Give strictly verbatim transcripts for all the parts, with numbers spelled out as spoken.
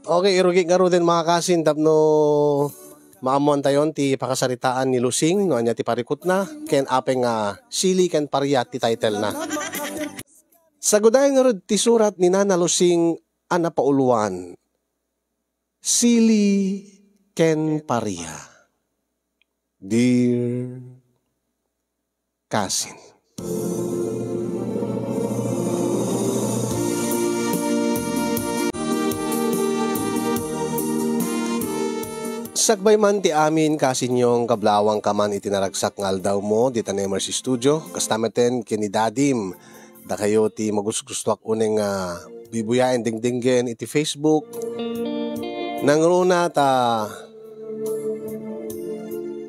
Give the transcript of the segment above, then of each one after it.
Okay, irugik ngaruden, mga kasin, tapno maammoantayon ti pakasaritaan ni Lusing, no ania ti parikutna, ken apay nga Sili ken Paria ti title na. Sagudayen ngarud ti surat ni Nana Lusing a napauluan, Sili ken Paria. Dear kasin. Sakbay man ti amin, kasin, nga kablawangka man iti naragsak nga aldawmo dita Nemers Studio, kasta metten ken ni Dadim, dakayo ti magusgustoak unay nga bubuyaen dengdenggen iti Facebook. Nangruna ta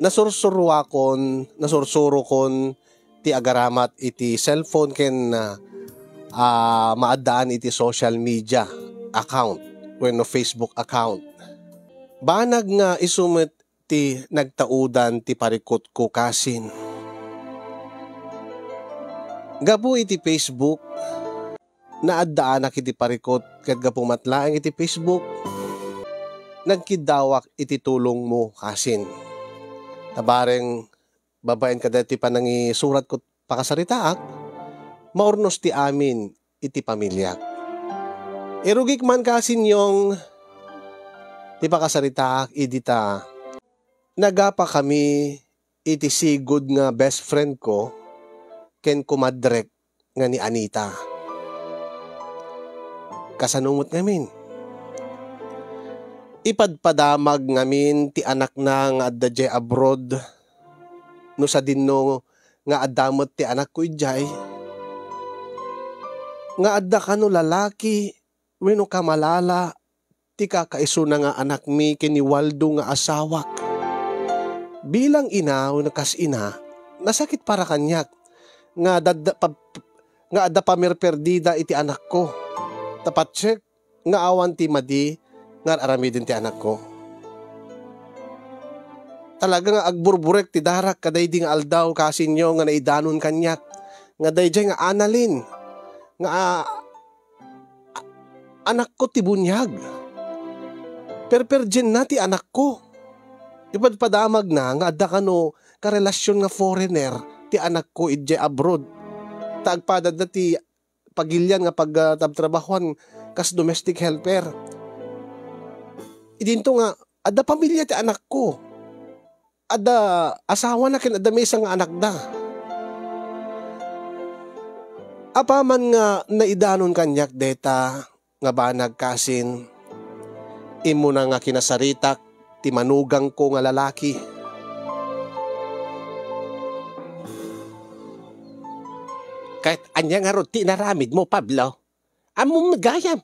nasursuruakon, nasursurokon ti agaramat iti cellphone ken, ah, ah, maaddaan iti social media account wenno Facebook account. Banag nga isu met ti nagtaudan ti parikutko, kasin. Gapu iti Facebook, naaddaanak iti parikut ket gapu met laeng iti Facebook, nagkiddawak iti tulongmo, kasin. Ta bareng babaen kadaytoy panangisuratko pakasaritaak, maurnos ti amin iti pamiliak. Irugik man, kasin Yong, ti pakasaritaak idi ta nagapakami iti sigud nga best friend ko ken kumadrek nga ni Anita. Kasano met ngamin? Ipadpadamag ngamin ti anakna nga adda diay abroad, no sadinno nga adda met ti anakko idiay, nga adda kano lalaki wenno kamalala ti kakaisuna nga anakmi ken ni Waldo nga asawak. Bilang ina wenno kas ina, nasakit para kaniak nga dadda-, pa-, nga adda pamerperdida iti anakko. Ta patsek nga awan ti madi nga ar-aramiden ti anakko. Talaga nga agburburek ti darak kadaydi nga aldaw, kasinyo, nga naidanon kaniak nga daydiay nga Annalyn nga, a-, anakko ti buniag. Perperdienna ti anakko. Ipadpadamagna nga adda kano karelasion nga foreigner ti anakko idiay abroad. Ta agpadadna ti pagilian nga pag, ah, tabtrabahoan kas domestic helper. Idinto nga adda pamilia ti anakko. Adda asawana ken adda maysa nga anakda. Apaman nga naidanon kaniak dayta nga banag, kasin, immuna nga kinasaritak ti manugangko nga lalaki. Ket ania ngarud ti inaramidmo, Pablo? Ammom gayam.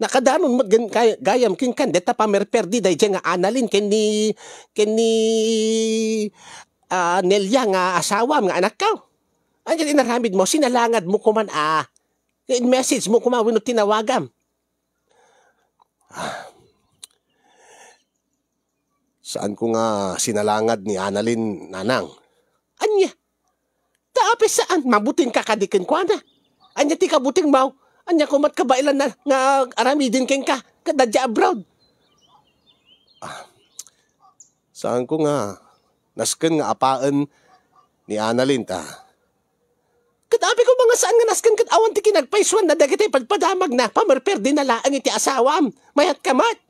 Nakadanon met gen-, gay-, gayam kenkan dayta pamerperdi daydiay nga Annalyn ken ni, ken ni, ah, Nelia nga asawam nga anakko. Ania ti inaramidmo? Sinalangadmo koman a, in-message mo koma wenno tinawagam? Ah. Saanko nga sinalangad ni Annalyn, nanang. Ania? Ta apay saan, mabutingka kadi kenkuana? Ania ti kabutingmo? Ania komat kabaelan na nga aramiden kenka, ket adda abroad? Ah, saanko nga nasken nga apaen ni Annalyn ta. Ket apay koma nga saan nga nasken ket awan ti kinagpaysuanna dagiti padpadamagna, pamerperdina laeng iti asawam. Mayatkamat.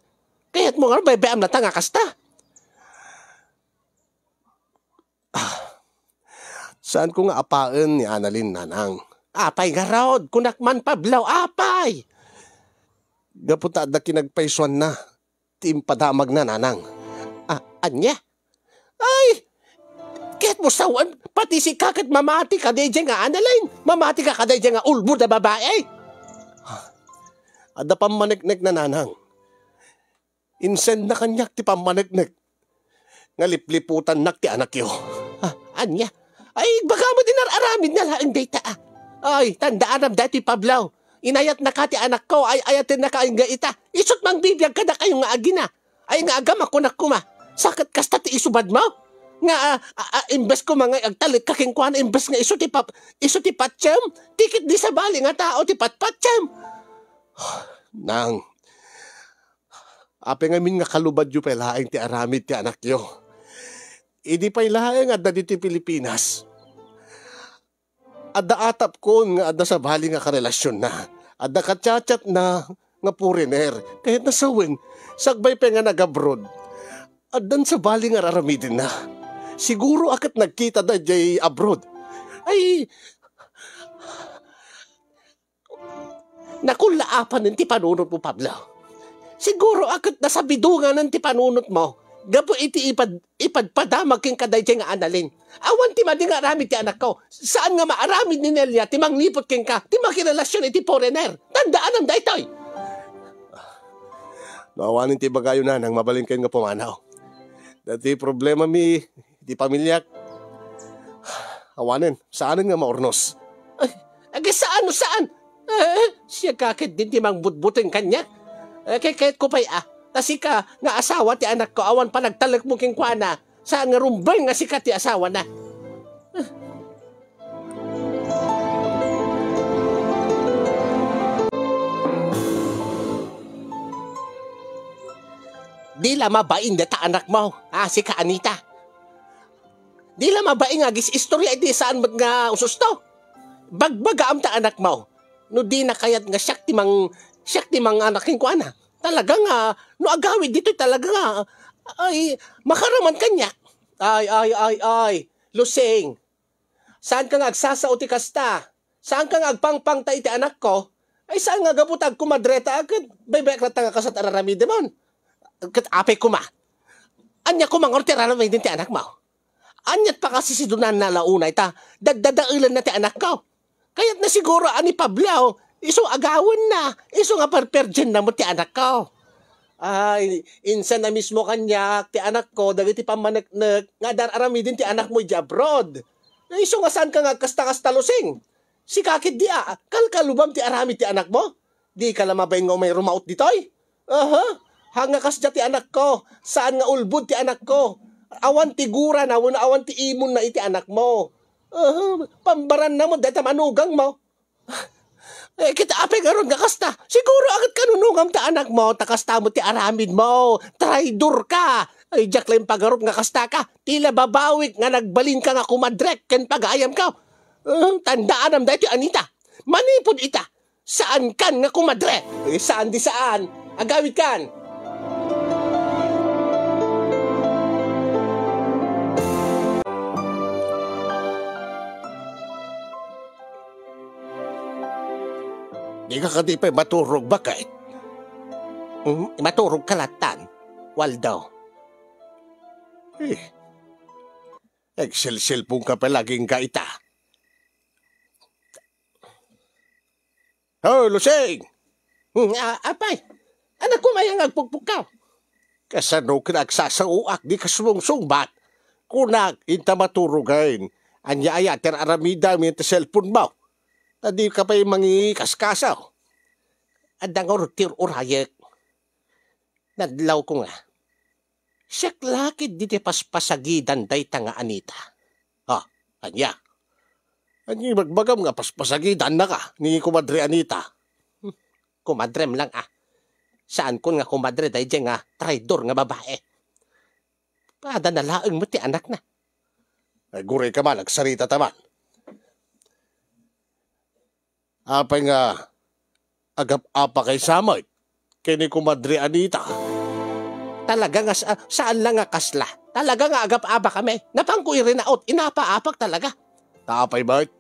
Kayatmo nga baybayamnata nga kasta? Ah, saanko nga apaen ni Annalyn, nanang. Apay ngarud? Kunak man, Pablo, apay? Gapu ta adda kinagpaysuanna ti impadamagna, nanang. Ah, ania? Ay, ket mo sawen, pati sika ket mamatika daydiay nga Annalyn, mamatika kadaydiay nga ulbod a babai. Adda pammaneknekna, nanang. Insendna kaniak ti pammaneknek nga lipliputannak ti anakyo. Ah, ania? Ay, baka met inar-aramidna laeng dayta, ah. Ay, tandaanam daytoy, Pablo. Inayatnaka ti anakko, ay-ayatennaka nga ita. Isut' mangbibiag kadakayo nga agina. Ay nga agama, kunak koma. Sa ket kasta ti isubadmo? Nga, ah, ah, ah, imbes koma nga agtalekka kenkuana, imbes nga isu ti pap-, isu ti patiem, ti ket di sabali nga tao ti patpatiem. Nang, Apay ngamin nga kalubadyo pay laeng ti aramid ti anakyo? Idi pay laeng adda ditoy Pilipinas, adda atapkon nga adda sabali nga karelasionna. Adda kachatchatna nga foreigner. Kayatna sawen, sakbay pay nga nag-abroad, addan sabali nga ar-aramidenna. Siguro a ket nagkitada idiay abroad. Ay, nakullaapanen ti panunotmo, Pablo. Siguro a ket nasabidonganen ti panunotmo gapu iti ipad-, ipadpadamag kenka daydiay nga Annalyn. Awan ti madi nga aramid ti anakko. Saan nga maaramid ni Nelia ti mangliput kenka, ti makirelasion iti foreigner. Tandaanam daytoy. No awanen ti ibagayo, nanang, mabalinkayon nga pumanaw. Daytoy problemami iti pamiliak. Awanen, saanen nga maurnos. Ay, aga saan no saan. Eh, siak ketdin ti mangbutbuteng kaniak. Eh, kay kayatko pay a, ta sika nga asawa ti anakko, awan panagtalekmo kenkuana. Saan nga rumbeng nga sika ti asawana. Di la mabain dayta anakmo, a, sika Anita. Di la mabain nga agis-istorya iti saan met nga ususto. Bagbagaam ta anakmo. No dina kayat nga siak ti mang-, siak ti manganak kenkuana. Talaga nga, no agawid ditoy talaga nga, ay, makaraman kaniak. Ay, ay, ay, ay, Lusing. Saanka nga agsasao ti kasta. Saanka nga agpangpangta iti anakko. Ay, saan nga gapu ta agkumadreta, ket baybay-ak latta nga kasat ar-aramidemon. Ket apay koma. Ania koma ngarud ti ar-aramiden ti anakmo? Aniat pakasisidonanna la unay ta daddadaelenna ti anakko. Kayatna siguro a ni Pablo, isu agawenna, isu nga perperdienna met ti anakko. Ay, insan a mismo kaniak ti anakko dagiti pammaneknek nga adda ar-aramiden ti anakmo idiay abroad. Isu nga saanka nga agkasta-kasta, Lusing. Sika ketdi a, kalkalubam ti aramid ti anakmo? Dika la mabain nga umay rumaot ditoy? Aha, haan nga kasdiay ti anakko, saan nga ulbod ti anakko. Awan ti gurana wenno awan ti imonna iti anakmo. Aha, pambaranna met dayta manugangmo. Eh, ket apay ngarud nga kasta? Siguro a ket kanunongam ta anakmo, ta kasta met ti aramidmo. Traidorka! Ay, diak la impagarup nga kastaka. Ti la babawik nga nagbalinka nga kumadrek ken pagayamko. Ah, tandaanam daytoy, Anita. Manipud ita, saankan nga kumadre. Eh, saan di saan. Agawidkan. Dika kadi pay maturog, baket? Hmm, maturog ka lattan, Waldo. Eh, agselselponka pay la agingga ita. Hoy, Lusing! Hmm, a-, apay, ania koma nga agpukpukkaw? Kasano ket agsasaoak, dika sumungsungbat? Kunak, inta maturogen. Ania aya ti ar-aramidem iti cellphone-mo? Ta dika pay mangikaskasaw. Adda ngarud ti ur-urayek. Nadlawko nga. Siak la ketdi ti paspasagidan dayta nga Anita. Ah, ania? Ania ibagbagam nga paspasagidannaka ni Kumadre Anita? Hmm, kumadrem lang, ah. Saankon nga kumadre daydiay nga traidor nga babae. Padana laeng met ti anakna. Ay, gurayka man, agsarita ta man. Apay nga agap-apakay sa met ken ni Kumadre Anita? Talaga nga sa-, saan la nga kasla. Talaga nga agap-apakami. Napanko irinaot, inapa-apak talaga. Ta apay met?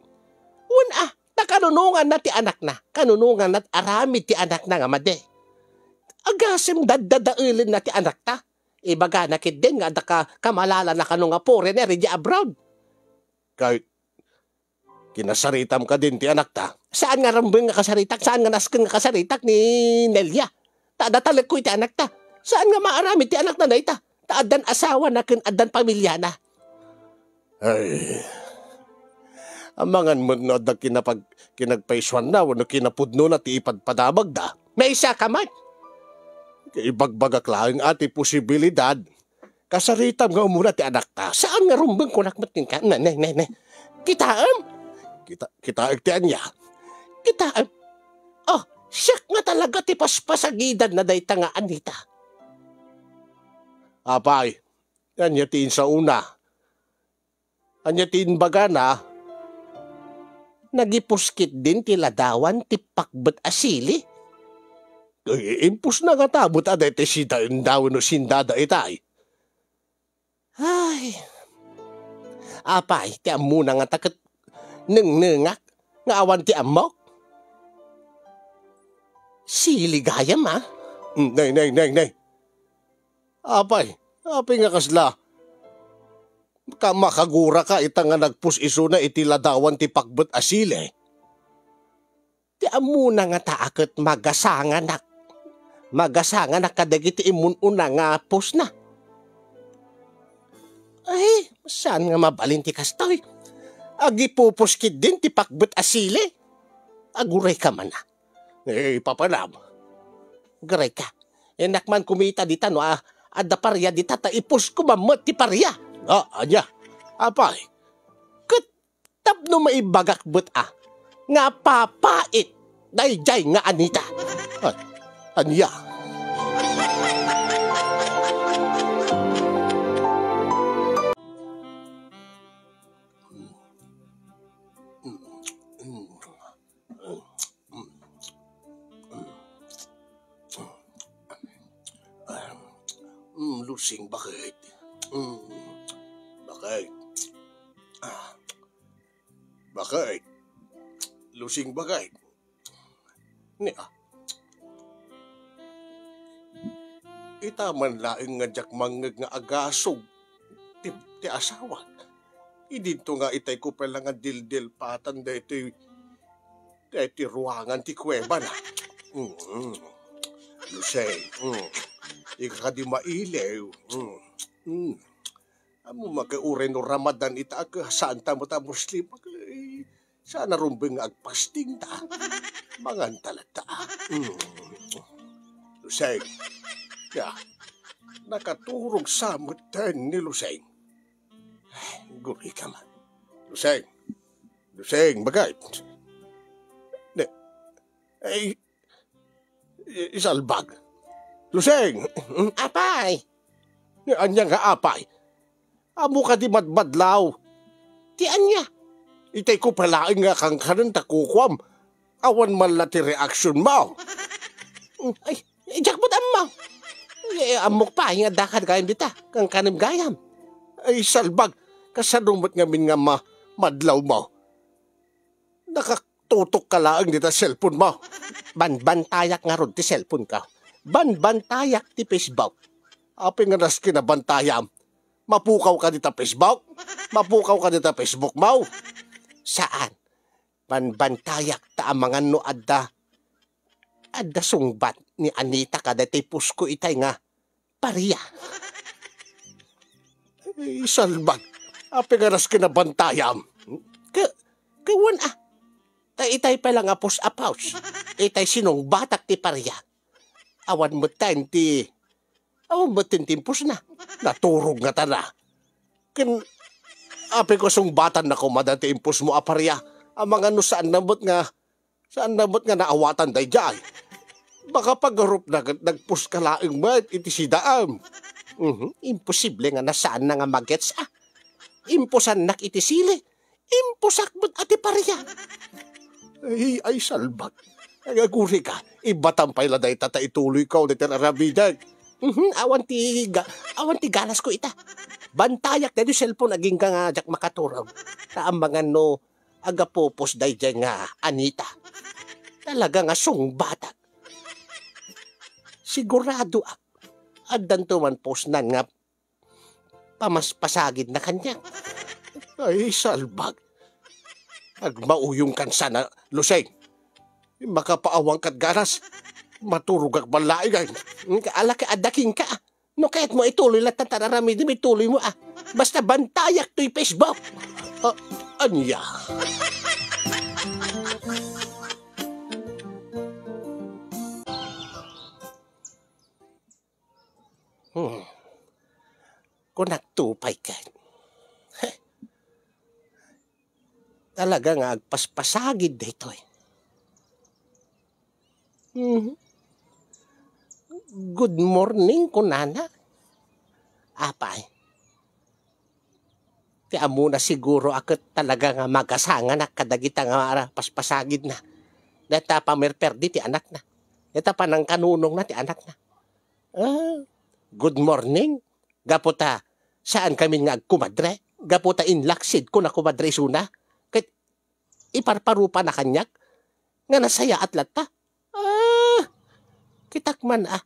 Wen a, ta kanunonganna ti anakna. Kanunonganna ti aramid ti anakna nga madi. Agasem daddadaelenna ti anakta. Ibagana ketdin nga adda ka-, kamalalana kano nga foreigner idiay abroad. Ket kinasaritam kadin ti anakta? Saan nga rumbeng nga kasaritak, saan nga nasken nga kasaritak ni Nelia. Ta adda talekko iti anakta. Saan nga maaramid ti anakna dayta? Ta addan asawana ken addan pamiliana. Ay, amangan met no adda kinapag-, kinagpaysuanna wenno kinapudnona ti ipadpadamagda. Maysa ka met. Ibagbagak laeng a ti posibilidad. Kasaritam nga umuna ti anakta. Saan nga rumbeng kunak met kenka? Ne, ne, ne, ne. Kitaem? Kita, kitaek ti ania? Kitaem? Oh, siak nga talaga ti paspasagidanna dayta nga Anita. Apay, ania ti insaona? Ania ti imbagana? Nagipuskit din ti ladawan ti pakbet a sili. Ay, impusna ngata met a daytoy sidaenda wenno sindada itay. Ay. Apay, ti ammona ngata ket nengnengak nga awan ti ammok? Sili gayam, a? Mm, nay, nay, nay, nay. Apay, apay nga kasla? Ka-, makaguraka ita nga nagpus-isuna iti ladawan ti pakbet a sili. Ti ammona ngata a ket magasanganak. Magasanganak kadagiti immun-una nga pusna. Ay, saan nga mabalin ti kastoy? Agipupuskit din ti pakbet a sili. Agurayka man, a. Eh, papanam. Agurayka. Innak man kumita dita no, a, adda paria dita ta ipusko man met ti paria. Ah, ania? Apay. Ket tapno maibagak met, a, nga papait daydiay nga Anita. Ay, ania? Mm, Lusing, bakit? Mm, bakit? Ah, bakit? Lusing, bakit? Nia, ita man laeng nga diak mangngeg nga agasog ti, ti asawa. Idinto nga itay ko pay la nga dildilpatan daytoy, daytoy ruangan ti kuwebana. Mm. Lusing, mm. Ika kadi mailiw. Mm. Mm. Ammom a ket uray no Ramadan ita a ket saanta met a Muslim, a ket, eh, saan a rumbeng nga agpasting ta. Manganta latta. Mm. Lusing. Ya. Nakaturog sa met ten ni Lusing. Ay, guri ka man. Lusing. Lusing, bagay. Ne. Ay, I-, isalbag. Lusing! Apay! Ni ania nga apay? Ammo kadi madmadlaw? Ti ania? Itay ko pay laeng nga kankanen ta kukuam. Awan man la ti reaksyon mo. Ay, diak met ammo. Eh, ammok pay nga adda kad gayam dita. Kankanem gayam. Ay, salbag. Kasano met ngamin nga ma-, madlaw mo? Nakatutok ka laeng dita cellphone mo. Banbantayak ngarud ti cellphone ko. Banbantayak ti Facebook. Apay nga naskinabantayam? Mapukaw ka dita Facebook? Mapukaw ka dita Facebook mo? Saan. Banbantayak ta amangan no adda, adda sungbat ni Anita kadaytoy pusko itay nga paria. Ay, salbag. Apay nga naskinabantayam? Ka-, kawan, a. Ta itay pay la nga pus a pus. Itay sinungbatak ti paria. Awan metten ti, awan metten ti impusna. Naturog ngata na. Ken, apay ko sungbatan na koma daytoy impusmo a paria. Amangan no saan na met nga Saan na met nga naawatan daydiay? Makapagarupna ket nagpus ka laeng met iti sidaam. Mhm, imposible nga nasaanna nga magets, a. Impusannak iti sili. Impusak met a ti paria. Ay, ay, salbag. Ay, aguri ka. Ibatam pay la dayta ta ituloyko dayta aramidek. Mhm, awan ti ga-, awan ti ganasko ita. Bantayak daytoy cellphone agingga nga diak makaturog. Ta amangan no agapupos daydiay nga Anita. Talaga nga sungbatak. Siguradoak, addanto man pusnan nga pamaspasagidna kaniak. Ay, salbag. Agmauyongkan sana, Lusing. Makapaawan kad ganas. Maturogak man laeng. Ala ket adda kenka. No kayatmo, ituloy latta ti aramidem, ituloymo, a. Basta bantayak toy Facebook. A, ania? Hmm. Kunak to pay ket. Heh. Talaga nga agpaspasagid daytoy. Mhm. "Good morning," kunana. Apay, ti ammona siguro a ket talaga nga magasanganak kadagita nga ara-, paspasagidna. Dayta pamerperdi ti anakna. Dayta panangkanunongna ti anakna. Ah, good morning. Gapu ta saan kami nga agkumadre. Gapu ta inlaksid ko na kumadre isuna. Ket iparparupana kaniak nga nasayaat latta. Ah, kitak man, ah.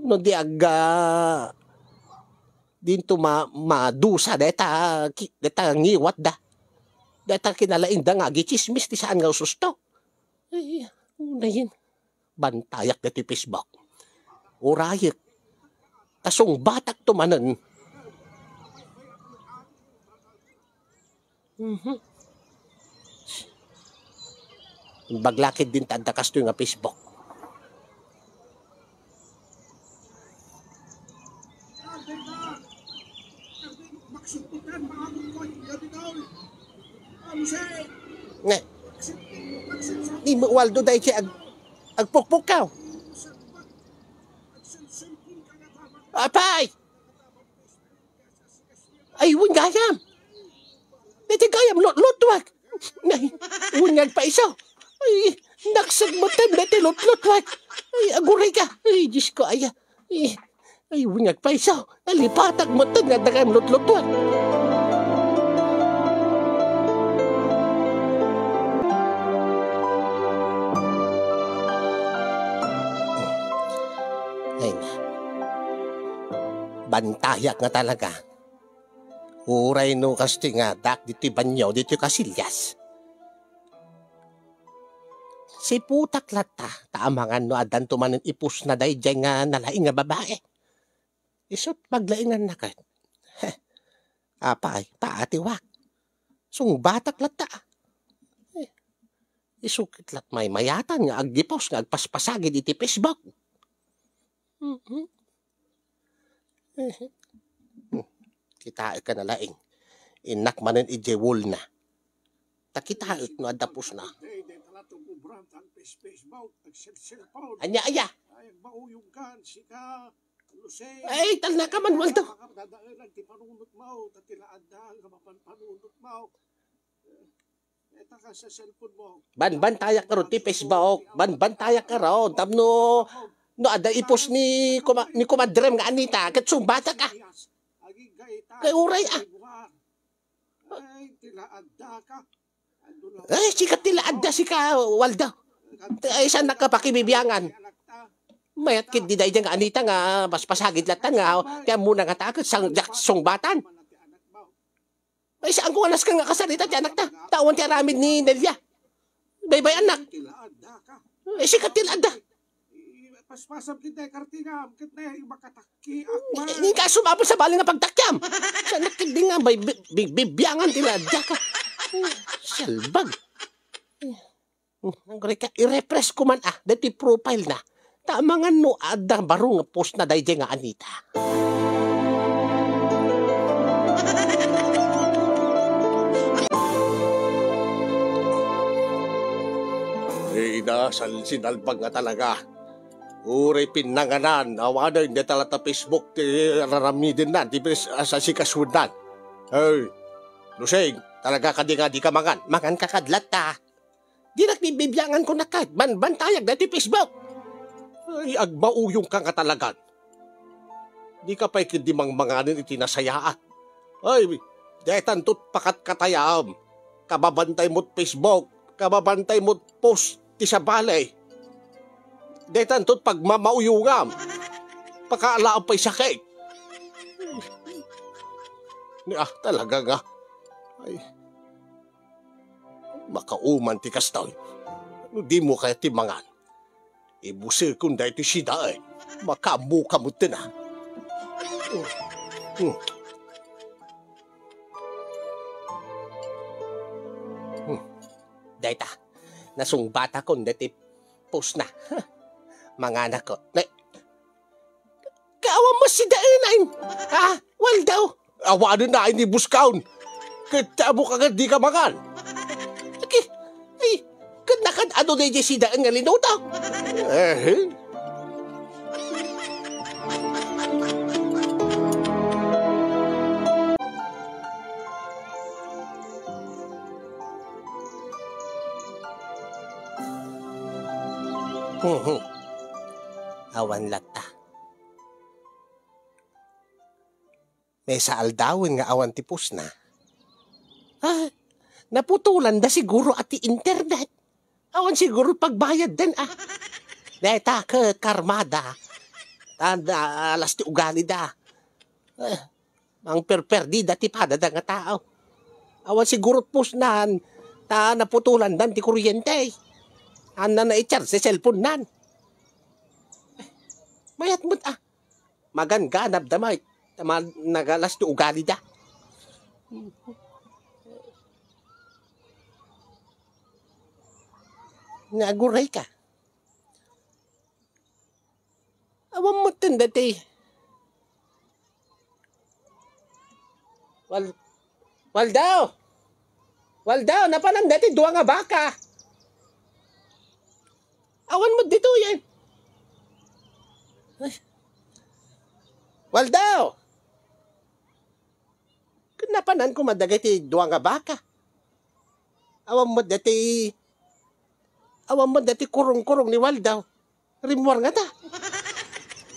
No di agga, dinto ma-, madusa deta ki-, deta ngiwatda. Deta kinalaingda nga agitsismis ti saan nga ususto. Ay, unayen. Bantayak deti Facebook. Urayek. Ta sungbatak to manen. Mhm. Imbag lakid din ta adda kastoy nga Facebook. Ne. Ni Waldo daydi ag-, agpukpukkaw. Apay! Ay, wen gayam. Daydi gayam, lutlutwak. Ay, wen nga agpaiso. Ay, naksag mo tem, daydi lutlutwak. Ay, aguray ka. Ay, Diyos ko, ay, ay, ay, wen nga agpaiso. Nalipatak mo tem, nga dagayam lutlutwak. Ay, na. Bantayak nga talaga. Uray no kastoy nga addaak ditoy banio, ditoy kasillas. Siputak latta, ta amangan no addanto manen ipusna daydiay nga nalaing nga babae. Isut' paglainganna ket. Heh, apay, paatiwak. Sungbatak latta. Eh, isu ket lat maymayatan nga aggipus nga agpaspasagid iti Facebook. Mhm. Hmm. Kitaek a nalaing. Innak manen idiay wall-na. Ta kitaek no adda pusna. Ania, aya? Ay, talna ka man, Waldo. Banbantayak ngarud ti Facebook. Banbantayak ngarud. Tapno, no adda ipus ni kuma-, ni kumadrem nga Anita, ket sumbatak, ah. Kay uray, ah. Ay, sika ti la adda, sika, Waldo. Ay, saan nakapakibibiangan? Mayat ket di daydi nga Anita nga paspasagid latta nga, ti ammona nga ta ket sang-, diak sungbatan. Ay, saan ko nga nasken nga kasarita ti anakta? Ta awan ti aramid ni Nelia. Baybay-annak. Ay, sika ti la adda. Paspasam ket dayta kartingam, ket dayta makatakki, akman. Eh, ni kaso mapon sa bali nga pagtakyam. Sa nakit di nga, bay, bi-, bi-, bibiangan ti la adda ka. Salbag. Ang ka, i-refresh ko man, ah, daytoy profile na. Ta amangan no adda baro nga post na daydiay nga Anita. Eh, ina, sal-, sinalbag nga talaga. Uray pinnanganan, awanen, dayta latta Facebook ti raramidenna, ti pis-, asasikasoenna. Hey, Lusing, talaga kadi nga dika mangan? Mangan ka kad latta. Dinak bibiangan ko na ket, banbantayak daytoy Facebook. Ay, agmauyong ka nga talagan. Dika pay ketdi mangmanganen iti nasayaat. Ay, daytanto ti pakatkatayam. Kababantay mo't Facebook, kababantay mo't post ti sabali. Daytanto ti pagmamauyongam. Pakaalaam pay sakit. Ni, ah, talaga nga. Ay. Makauman ti kastoy. No dimo kayat ti mangan, ibusekon daytoy sidaen. Makaammoka metten, ah. Hmm. Hmm. Dayta, nasungbatakon daytoy post na. Manganakon. Nay, Kaawan mo sidaen, ay. Ah, Waldo. Awanen na, ay, ni Buskaon. Ket amo ka nga dika mangan. Agi, ay, ket nakan-ano na idiay sidaen nga linuto? Eh, eh. Mhm. Awan latta. Maysa aldawen nga awan ti pusna. Ah, naputolanda siguro a ti internet. Awan siguro pagbayaddan, ah. Deta ket karmada. Tanda, alas ti ugalida. Ah, mangperperdida ti padada nga tao. Awan siguro pusnan, ta naputolandan ti kuryente. Ania na i-charge ti cellphone nan. Mayat met, ah. Maganganabda met, ta ma-, nagalas ti ugalida. Nga aguray ka. Awan met ten dati. Wal-, Waldaw! Waldaw, napanan dati dua nga baka. Awan met ditoyen. Ay. Waldaw! Ket napanan koma dagiti dua nga baka. Awan met dati, awan met dati kurong-kurong ni Waldaw. Rimmuar ngata.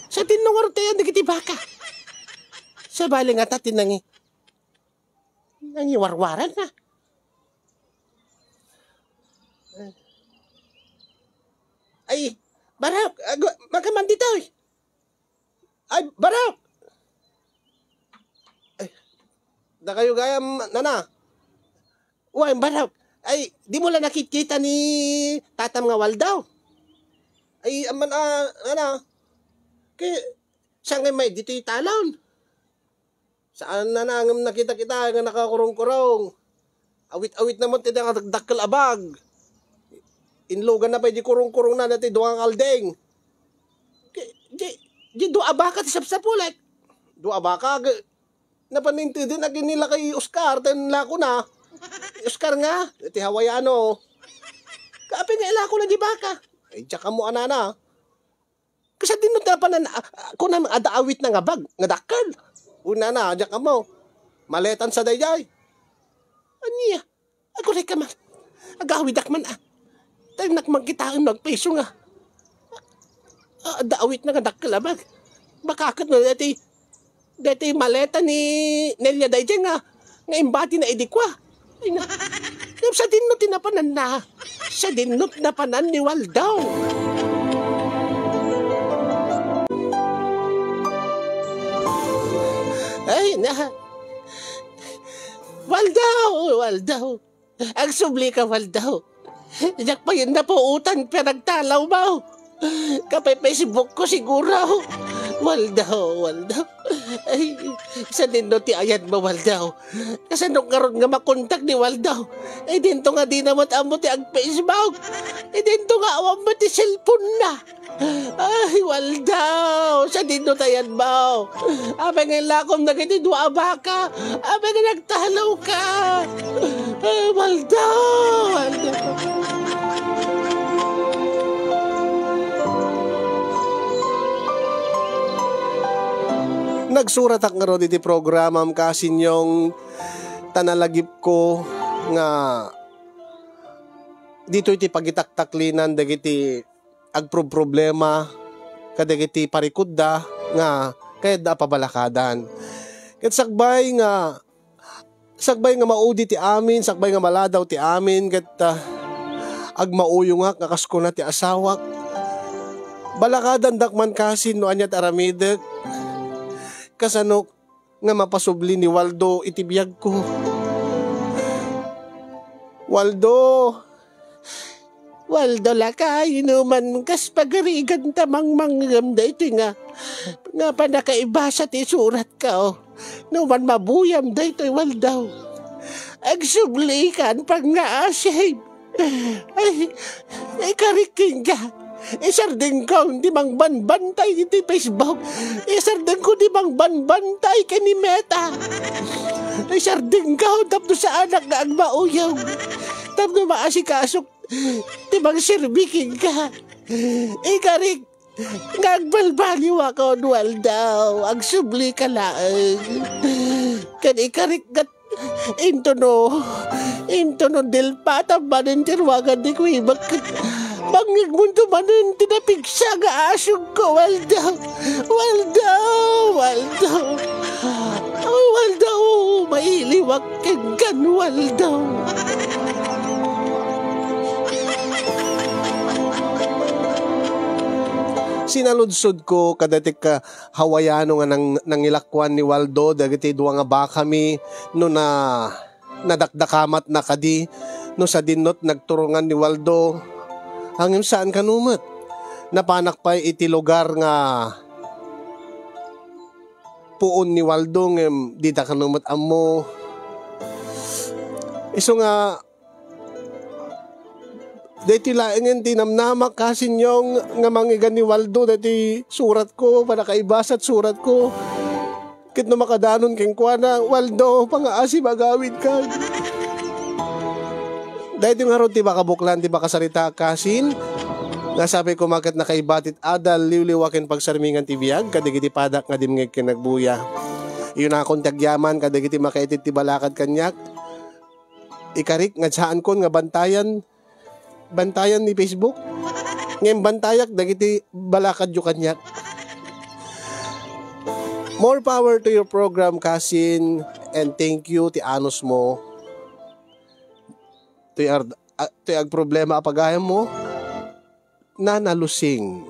Sadino ngarud ti ayan dagiti baka? Sabali ngata ti nangi-, nangiwarwaran na. Ay, Barok, agu-, makaman ditoy. Ay, Barok! Ay, dakayo gayam, nana. Uy, Barok. Ay, dimo la nakitkita ni tatam nga Waldaw? Ay, aman, ah, nana. Kay, saan nga may ditoy talon? Saan na nangem nakita-kita nga nakakurong-kurong. Awit-awit na met ti dakdakkel a bag. Inlugan na pay di kurong-kurong na dati dua nga kalding. Di, di, di dua a baka ti sapsapulek. Dua a baka, ag-, napan intedin ag-, inila kay Oscar, ten lako na. Oscar nga, ti Hawaiano. Kaapin nga ilako na di baka. Ay, diak ammo anana. Kasadino ti napanan, ah, ah, kunam, adda awit na nga bag, nga dakkel. Una na, diak ammo. Maletan sa daydiay. Ania? Aguray ka man. Agawidak man, ah. Tayo nakmangkitaen no agpiso nga. Ah, adda awit na nga dakkel a bag. Baka ket no dati Daytoy maleta ni Nelia daydiay nga, nga imbati na idi kua. Ay na. Ngem sadino ti napananna? Sadino ti napanan ni Waldaw? Ay na. Waldaw! Waldaw! Agsubli ka, Waldaw. Diak payen napuotan, pian agtalawmo. Kapay Facebook ko siguro. Waldaw, Waldaw. Ay, sadino ti ayanmo, Waldaw? Kasano ngarud nga makontak ni Waldaw? Idinto nga dina met ammo ti ag-Facebook. Idinto nga awan met ti cellphone na. Ay, Waldaw! Sadino ti ayanmo? Apay nga ilakom dagiti dua a baka? Apay nga nagtalawka? Ay, Waldaw! Waldaw! Nagsuratak ngarud iti programam, Kasinyong, ta nalagipko nga ditoy ti pagitaktaklinan dagiti agprobproblema kadagiti parikutda nga kayatda a pabalakadan. Ket sakbay nga, sakbay nga maudi ti amin, sakbay nga maladaw ti amin, ket, ah, agmauyongak nga kas kuna ti asawak. Balakadandak man kasin no ania ti aramidek. Kasano nga mapasubli ni Waldo iti biagko. Waldo! Waldo, lakay, no man kas pagarigan ta mangmanggem daytoy nga, nga pannakaibasa ti suratko. No man mabuyam daytoy, Waldo. Agsublikan pannakaasib. Ay, ikarik kenka. Isardengko ti mangbanbantay iti Facebook. Isardengko ti mangbanbantay ken ni Meta. Isardengko tapno saanak nga agmauyong. Tapno maasikasok ti mangserbi kenka. Ikarik nga agbalbaliwakon, Waldo. Agsublika laeng. Ken ikarik nga Intono, intono dilpatam manen ti ruangan ni Kuibek. Pangngegmonto manen ti napigsa nga asugko, Waldo. Waldo, Waldo. Ay, Waldo, mailiwak kenkan, Waldo. Sinaludsodko kadagiti ka-, Hawaiano nga nang-, nangilakuan ni Waldo dagiti dua nga bakami no na-, nadakdakamatna kadi no sadinno ti nagturongan ni Waldo. Ngem saan kano met. Napanak pay iti lugar nga puon ni Waldo ngem dida kano met ammo. Isu nga, daytoy laengen ti namnamak, Kasin Yong, nga mangngega ni Waldo daytoy suratko, pannakaibasat suratko. Ket no makadanon kenkuana, Waldo, pangaasib agawidkan. Daytoy ngarud ti makabuklan ti makasarita, Kasin. Nga sapay koma ket nakaibat ti adal, liwliwa ken pagsarmingan ti biag kadagiti padak nga dimngeg ken nagbuya. Iyunakon ti agyaman kadagiti makaitid ti balakad kaniak. Ikarik nga saankon nga bantayan, bantayan ni Facebook. Ngem bantayak dagiti balakadyo kaniak. More power to your program, Kasin, and thank you ti anusmo. Toy ar-, a-, toy agproblema a pagayammo. Nana Lusing.